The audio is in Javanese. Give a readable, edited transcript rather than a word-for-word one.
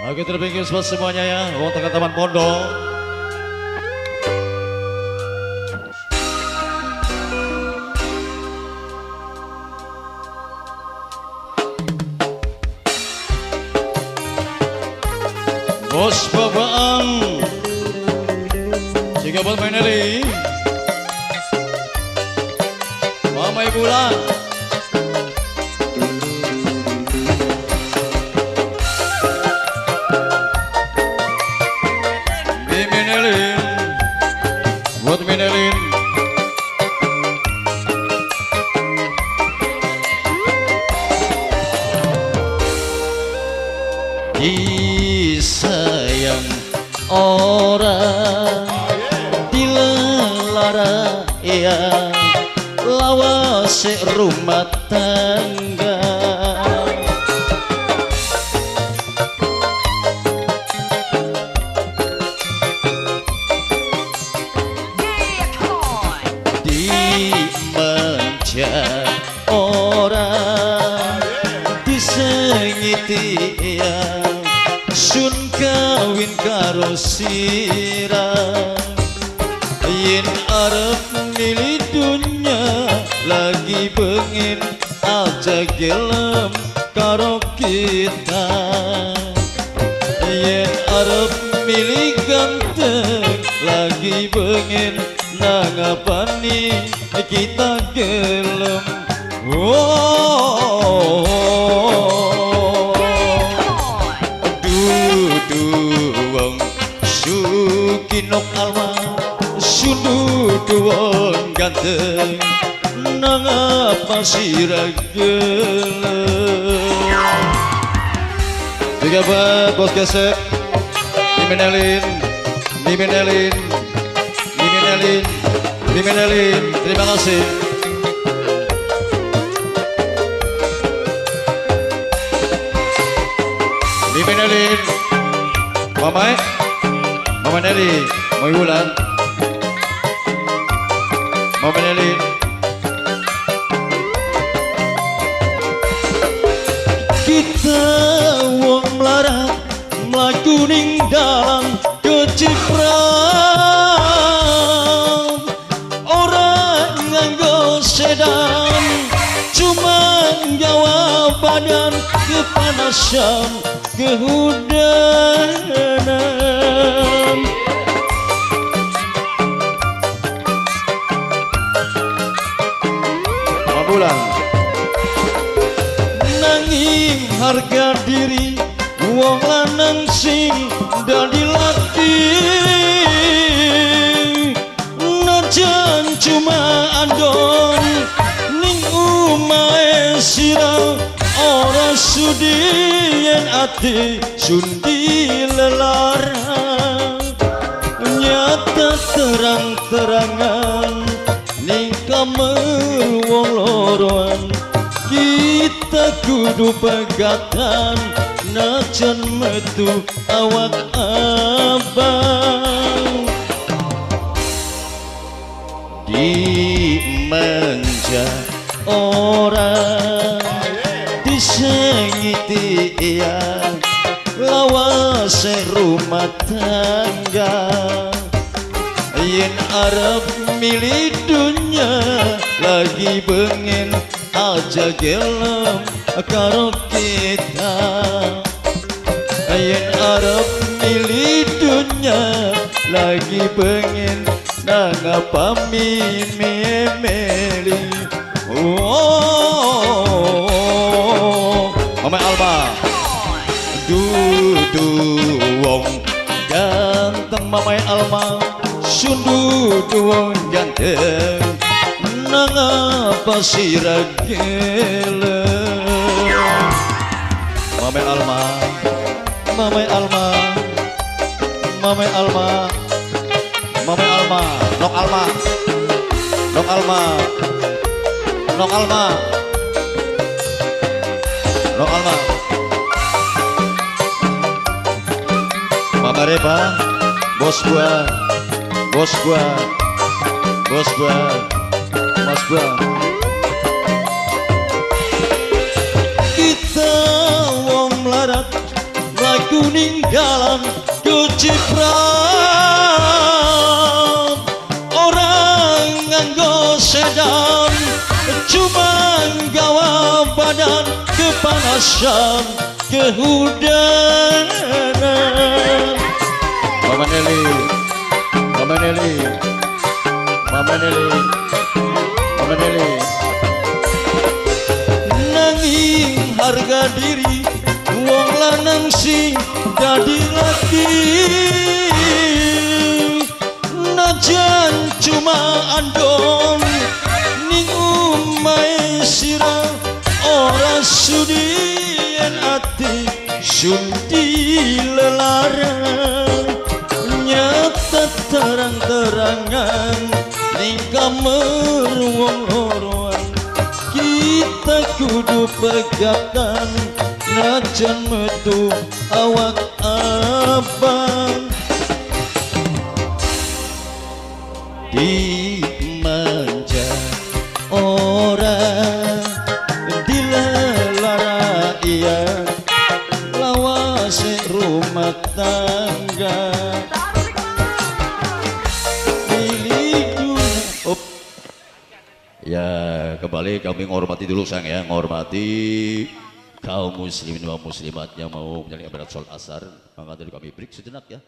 Oke, terima kasih semuanya ya, wong tekan Taman Pondok. Bos Babaan, jika buat Meneli, Mama Ibu lah. Minelin, buat Minelin. Disayang orang dilelara ya lawase rumah tangga. Dimanja orang disengiti ya sun kawin karo sira. Yen arep milih dunya lagi pengen aja gelem karo kita. Yen arep milih ganteng lagi pengen nangapani kita gelem. Oh, dudu wong sukinok alma sundudu wong ganteng nangapa sira gelem. Tiga bos gesek Mimenelin, Mimenelin, Mimenelin, Mimenelin. Terima kasih. Mimenelin, Mama, Mama Nelly, Mama Wulan, Mama Nelly. Kita wong melarat mlaku ning dalan keciprat, ora nganggo sedan, cuma gawa badan kepanasan kehudanan. Bulan. Nanging harga diri wong lanang sing dadi laki, najan cuma andon ning umahe sira ora sudi yen ati sundi lelara. Nyata terang-terangan ning kamar wong loroan, kita kudu pegatan najan metu awak abang. Dimanja orang disengiti iya lawase rumah tangga. Yen arep milih dunya lagi bengen aja gelem karo kita. Yen arep milih dunya lagi pengen nangapa mimi meli. Oh, Mama Alma, dudu wong ganteng Mama Alma, sundudu wong ganteng nangapa sira gelem. Mama Alma, Mama Alma, Mama Alma, Mama Alma, Nok Alma, Nok Alma, Nok Alma, Nok Alma. Mama Reba, bos gua, bos gua, bos gua, mas gua. Kita wong melarat Mlaku ninggalan keciprat, ora nganggo sedan, cuma gawa badan kepanasan kehudanan. Mama Nelly, Mama Nelly, Mama Nelly, Mama Nelly. Nanging harga diri wong lanang sing dadi laki, najan cuma andon ning omahe sira ora sudi yen ati sun dilelarang. Nyata terang-terangan ning kamar wong loroan, kita kudu pegatan najan metu awak abang. Dimanja ora, dilelara iya, lawase rumah tangga. Up. Ya, kembali kami menghormati dulu sayang ya, menghormati kaum muslimin wa muslimat yang mau menjalankan ibadat sholat asar. Maka dari kami break sejenak ya.